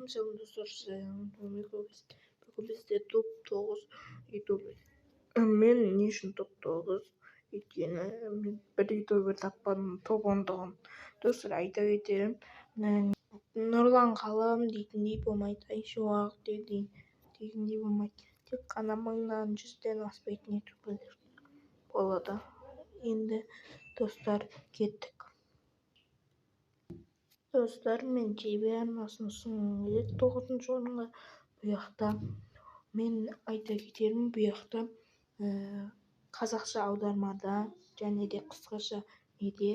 Сәлем, достар! Бүгін бізде топ 9 ютубер. Мен не үшін топ 9? Өйткені мен бір ютубер таппадым топ 10-дығын. Достар, айта кетерім, Нұрлан Ғалым дейтіндей болмайды, Айшуақ дегендей болмайды. Тек қана мыңнан, 100-ден аспайтын ютуберлер болады. Енді, достар, кеттік. Достар, мен JB арнасын ұсынғым келеді тоғызыншы орынға. Бұл жақта мен айта кетерім, бұл жақта қазақша аудармада және де қысқаша неде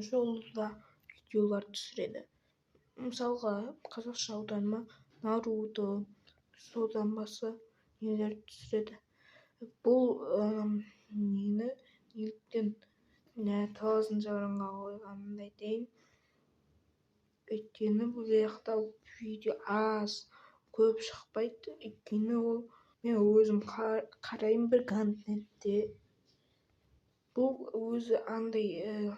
жолда видеолар түсіреді. Мысалға, қазақша аударма Наруто, содан басқа нелер түсіреді. Бұл нені неліктен тоғызыншы орынға қойғанымды айтайын. Өйткені бұл жақта видео аз, көп шықпайды. Өйткені ол мен өзім қараймын бір контентте. Бұл өзі андай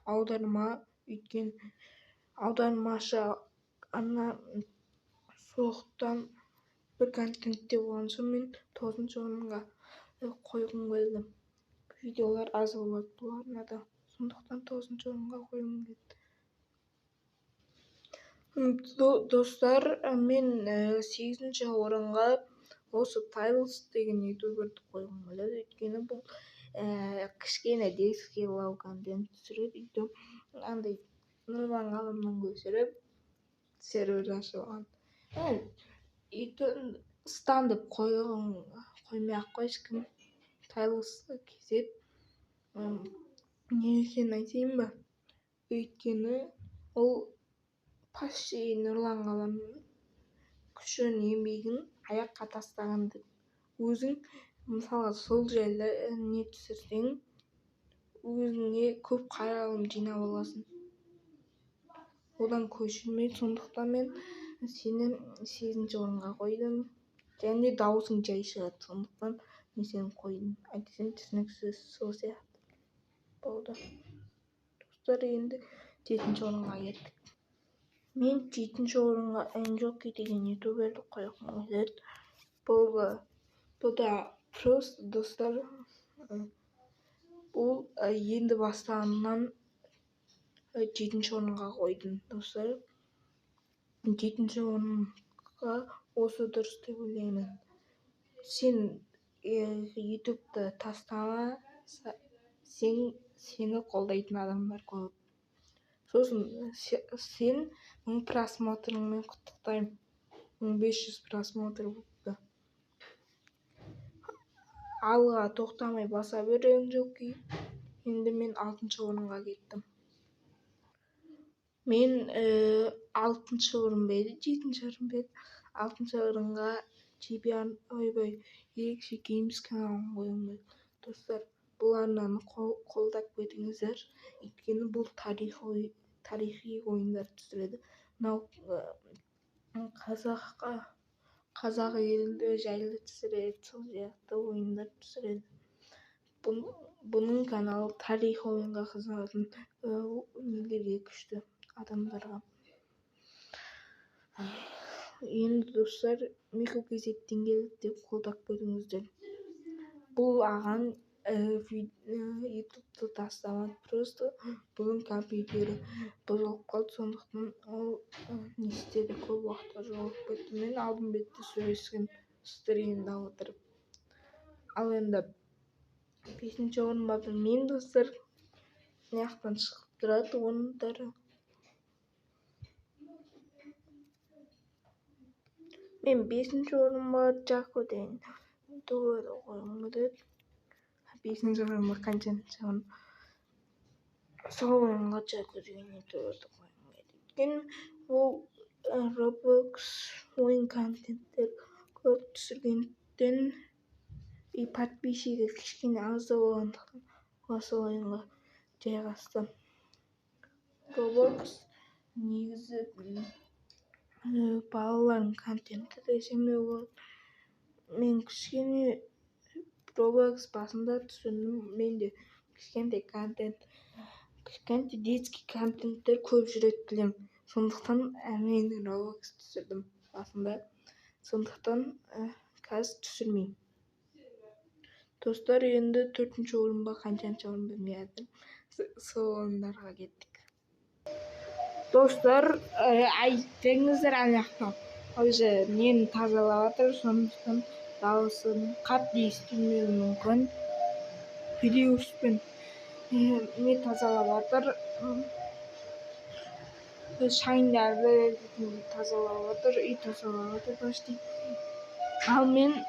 аударма, өйткені аудармашы ана, сондықтан бір контентте болған соң, мен тоғызыншы орынға қойғым келді. Видеолар аз болады бұл арнада, сондықтан тоғызыншы орынға қойғым келді. Достар, мен сегізінші орынға осы Тайлс деген ютуберді қойғым келеді. Өйткені бұл кішкене детский лау контент түсіреді. Өйтіп андай Нұрлан Ғалымнан көшіріп сервер ашып алған. Стан деп қоймай ақ қой ешкім. Тайлс kz не екенін айтайын ба? Өйткені ол почти Нұрлан Ғаламның күшін, еңбегін аяққа тастаған деп. Өзің, мысалға, сол жайлы не түсірсең, өзіңе көп қаралым жинап аласың. Одан көшірмей, сондықтан мен сені сегізінші орынға қойдым. Және дауысың жай шығады, сондықтан мен сені қойдым. Әйтпесе түсініксіз сол сияқты болды. Достар, енді жетінші орынға кеттік. Мен жетінші орынға Энджоки деген ютуберді қойғым келеді. Бұл да просто, достар, бұл енді бастағаннан жетінші орынға қойдым, достар. Жетінші орынға осы дұрыс деп ойлаймын. Сен ютубты тастама, сені қолдайтын адамдар көп. Сосын сен 1000 просмотрыңмен құттықтаймын. 1500 просмотр болыпты. Алға тоқтамай баса бер, Энджоки. Енді мен алтыншы орынға кеттім. Мен алтыншы орын ба еді, жетінші орын ба еді? Алтыншы орынға JB, ойбай, Ерекше Геймс каналын қойғым келді. Достар, бұл арнаны қолдап кетіңіздер. Өйткені бұл тарихи ойындар түсіреді. Мынау қазақ елі жайлы түсіреді, сол сияқты ойындар түсіреді. Бұның каналы тарихи ойынға қызығатын нелерге, күшті адамдарға. Енді, достар, Мику kz-тен келді деп қолдап кетіңіздер. Бұл ағаң ютубты тастамады, просто бұның компьютері бұзылып қалды, сондықтан ол не істеді, көп уақытқа жоғалып кетті. Мен алдын бетте сөйлескем стримда отырып. Ал енді бесінші орын ба, білмеймін, достар. Мына жақтан шығып тұрады орындары. Мен бесінші орынға Джако деген ютуберді қойғым келеді. Бесінші орын ба, қаншаншы орын? Сол орынға Джако деген ютуберді қойғым келеді. Өйткені ол Roblox ойын контенттер көп түсіргендіктен и подписчигі кішкене аздау болғандықтан, осы ойынға жайғасты. Roblox негізі балалардың контенті десем де болады. Мен кішкене Roblox басында түсіндім. Менде кішкентай контент, кішкентай детский контенттер көп жүреді, білемін. Сондықтан мен Roblox түсірдім басында. Сондықтан қазір түсірмеймін. Достар, енді төртінші орын ба, қаншаншы орын білмей жатырмын. Сол орындарға кеттік. Достар, айтыңыздар, ана жақта уже нені тазалап жатыр, сондықтан дауысын қатты естілмеуі мүмкін. Плюспен не тазалап жатыр, шаңдарды тазалап жатыр, үй тазалап жатыр почти. Ал мен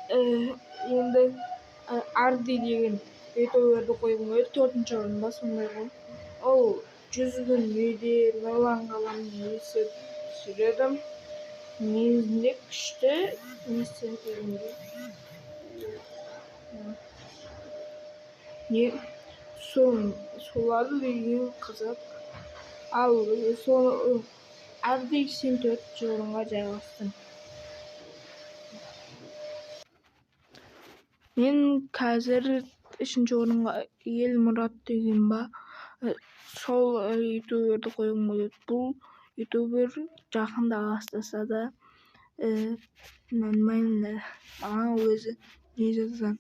енді Арди деген ютуберді қойғым келеді төртінші орында, сондай ғой. Ол 100 күн неде Нұрлан Ғаламның несі түсіреді. Негізінде күшті несі дегенде не сол соларды деген қызық. Ал сол Арди, сен төртінші орынға жайғастың. Мен қазір үшінші орынға Елмұрат деген ба, сол ютуберді қойғым келеді. Бұл ютубер жақында бастаса да, нормально маған өзі не жазған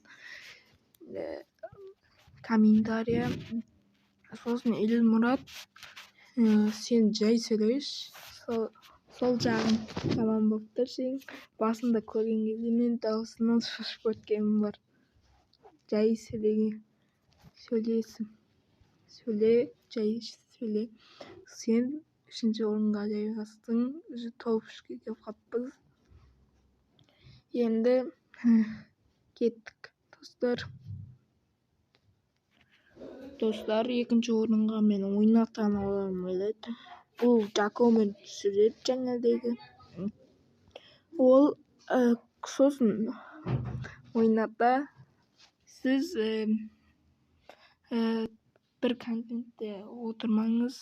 комментария. Сосын Елмұрат, сен жай сөйлеші, сол жағың жаман болып тұр сенің. Басында көрген кезде мен дауысынан шошып кеткенім бар. Жай сөйлеген сөйлесің, сөйле, жай сөйле. Сен үшінші орынға жайғастың, уже топ үшке келіп қалыппыз. Енді кеттік, достар. Достар, екінші орынға мен ойнақтан алғым келеді. Бұл Жакомен түсіреді жаңағыдегі. Ол сосын ойната сіз бір контентте отырмаңыз,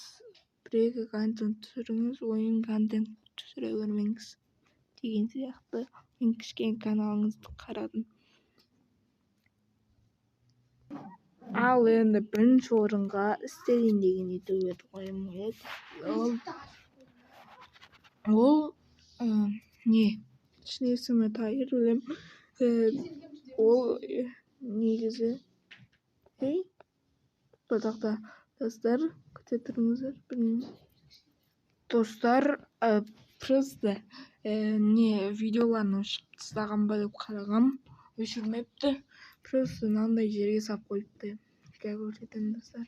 бір-екі контент түсіріңіз, ойын контент түсіре бермеңіз деген сияқты. Мен кішкене каналыңызды қарадым. Ал енді бірінші орынға Стелин деген ютуберді қойғым келеді. Ол не, шын есімі Тайыр білемін. Ол негізі ей тоқта, достар, күте тұрыңыздар, білмеймін. Достар, просто не видеоларын өшіріп тастаған ба деп қарағам, өшірмепті. Просто мынандай жерге салып қойыпты. Қазір көрсетемін, достар.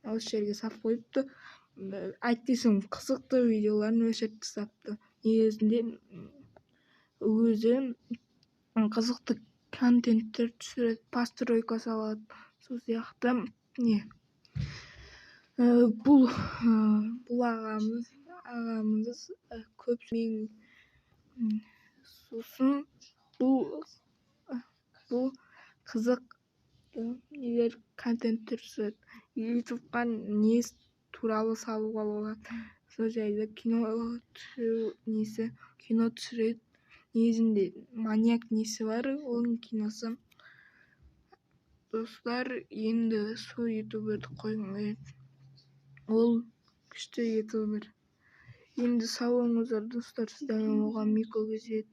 Осы жерге салып қойыпты. Айт десем, қызықты видеоларын өшіріп тастапты. Негізінде өзі қызықты контенттер түсіреді, постройка салады, сол сияқты не. Бұл ағамыз көп мен сосын бұл қызық нелер контенттер түсіреді. Ютубқа не туралы салуға болады, сол жайлы кино түсіру несі, кино түсіреді. Негізінде маньяк несі бар оның киносы. Достар, енді сол ютуберді қойғым келеді. Ол күшті ютубер. Енді сау болыңыздар, достар. Сіздермен болған Мико KZ.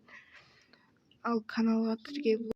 Ал каналға тіркеліп